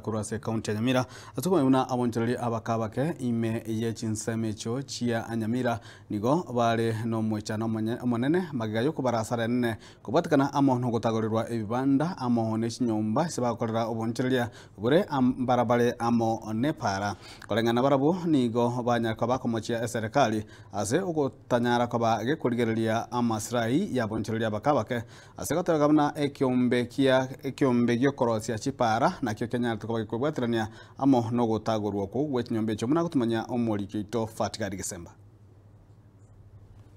Korwa ase ekaunti ya Nyamira, ase okomanya buna abonchoreria abake abake ime ye chinsemo echio chia Nyamira nigo bare nomoichano omonene magega y'okobara asara enene kobwatekana amo nogotagorerwa ebibanda amo ne chinyomba ase bagokorera obonchoreria bore mbarabare amo nepaara. Koreng'ana barabwo nigo banyara koba bakomochia eserekari ase ogotanyara koba gekorigereria amasirai y'abonchoreria abake abake Ase gotebeka buna ekeombe kia ekeombe gi'okorosia chipaara nakio kianyarete koba gekwebwaterania amo nogotagorwa okwo gwe chinyomba echio buna gotumanya omoriki oito Fatigari Gesemba.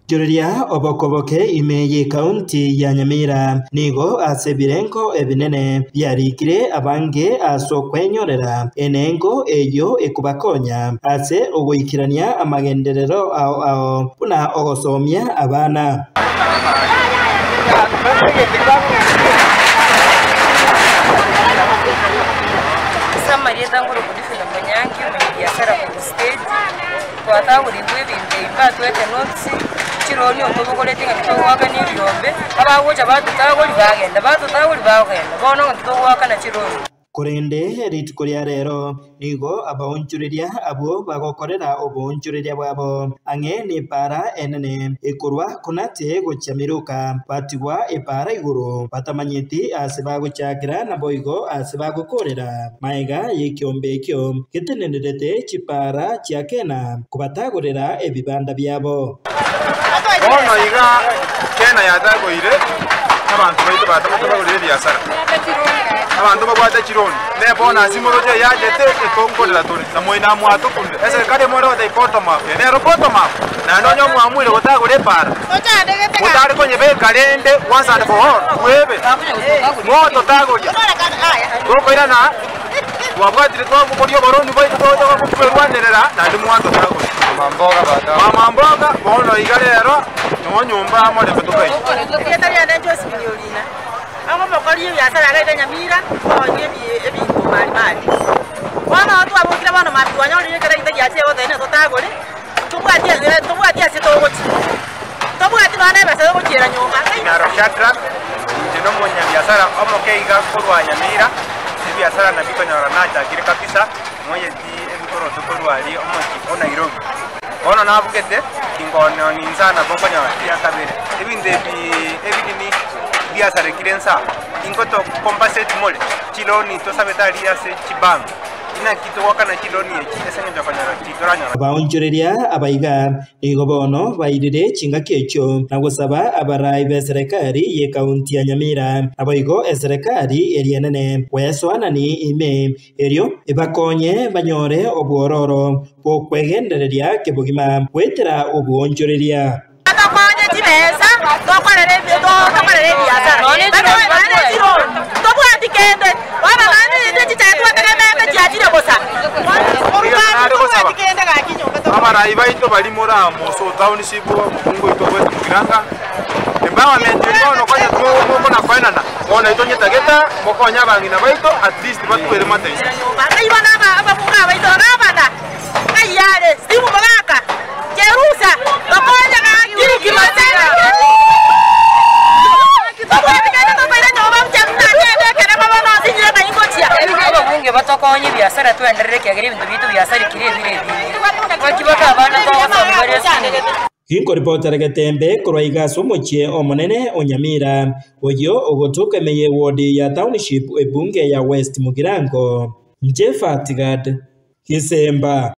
Riroria obokoboke ime y'ekaunti ya Nyamira nigo ase ebirengo ebinene biarikire abange ase okwenyorera enengo eyio ekobakonya ase ogoikerania amagenderero ao ao buna ogosomia abana. Ase amarieta ngoroku Divina Monyangi, omonyabiasara korwa stage, twatagorigwe ebinto ebi batwete notice, chironi otobogoretie ng'a titogoakana ebiombe, abagocha batotagori bagenda, batotagori bagenda, bono ng'a titogoakana chironi. Korende rituko ria reero nigo abaonchoreria abwo bagokorera oboonchoreria bwabo ang'e nepaara enene ekorwa Konate gochia Miluka, batigwa epaara igoro, batamanyeti aase bagochakera naboigo aase bagokoorera. Magega y'ekiombe ekio getenenerete chipaara chia Kena kobatagorera ebibanda biabo. Bono iga Kena yatagoire abanto baito batamete bagorire ebiasara. Abanto babwate chironi, ne bonus moroche eyachete etonkorera tore, na moina mwatokunire. Eserikari more gotebia bottom up, eye nero bottom up? Naende onye omwamuire gotagora epaara, motare konyebeka rende once and for all, bwebe, mototagoria, tokoirana twabwatire twabogoria oboroni bwaito togocha kwerwanerera naende mwatotagoria. Mama mboga bono iga rero noo nyomba amo rebe tokaina. Erieta riane Josephine Orina, omokori ebiasara iga iga Nyamira, nkoonia ebinto mbali mbali. Bono twabokire bono mambia twanyorire ekero egento giachire goteba ng'a totagore, ntobwati ase ntobwati ase togochia, ntobwati nonya na ebesa yogochiera nyomba. Naro Shadrack, inche nomonyabiasara omoke iga korwa Nyamira, ebiasara nabio konyora nachakire kabisa, moyeti ebikoroto korwa aria omochie o Nairobi. Bono nabugete, inkoononi insa nabo nkonyora eria kabere. Ebinto ebi ebinini biasarekire insa, ingoto compensate more chiloni tosabete aria ase chibank. Inaki togokana chiloni echi ase eng'encho konyora titoranyora. Abaonchoreria abaiga nigo bono bairire chingaki echio na gosaba abarai b'eserekari y'ekaunti ya Nyamira, naboigo eserekari eria enene gwesoanani ime, erio ebakonye banyore obwororo bw'okwegendereria kebogima goetera obwoonchoreria. Tokonye chibesa tokorere tokorere ebiasara naende chironi tobwati kende bono naende intwe chichae twategemeete chiachire bosa Nare gosaba tobwati kende gaki nyomba tobwati. abarai baito baria more amo ase otownship omokungu oito obwete Mugiranga empowerment eria bono konya mokona koenana bono intwe onyetagete mokonye abang'ina baito at least batwere mataiso. Ng'ai bono ababunga abaito gavana ng'ai are Steve Mogaka Cherusa tokonye gaki tobwati kende tokoira nyomba bucha nachete ekerema bono nsinyire ng'ai ngochia. Ababunge batokonye ebiasara twenderere ekiagera ebinto biaito biasarekire ebire ebinge. Naki baka abana togosoma bare esukuru. Ginkoripotera getembe korwa iga ase omochie omonene o Nyamira, oyio ogotoka ime y'ewodi ya Township ebunge ya West Mugirango. Inche Fatigad Gisemba.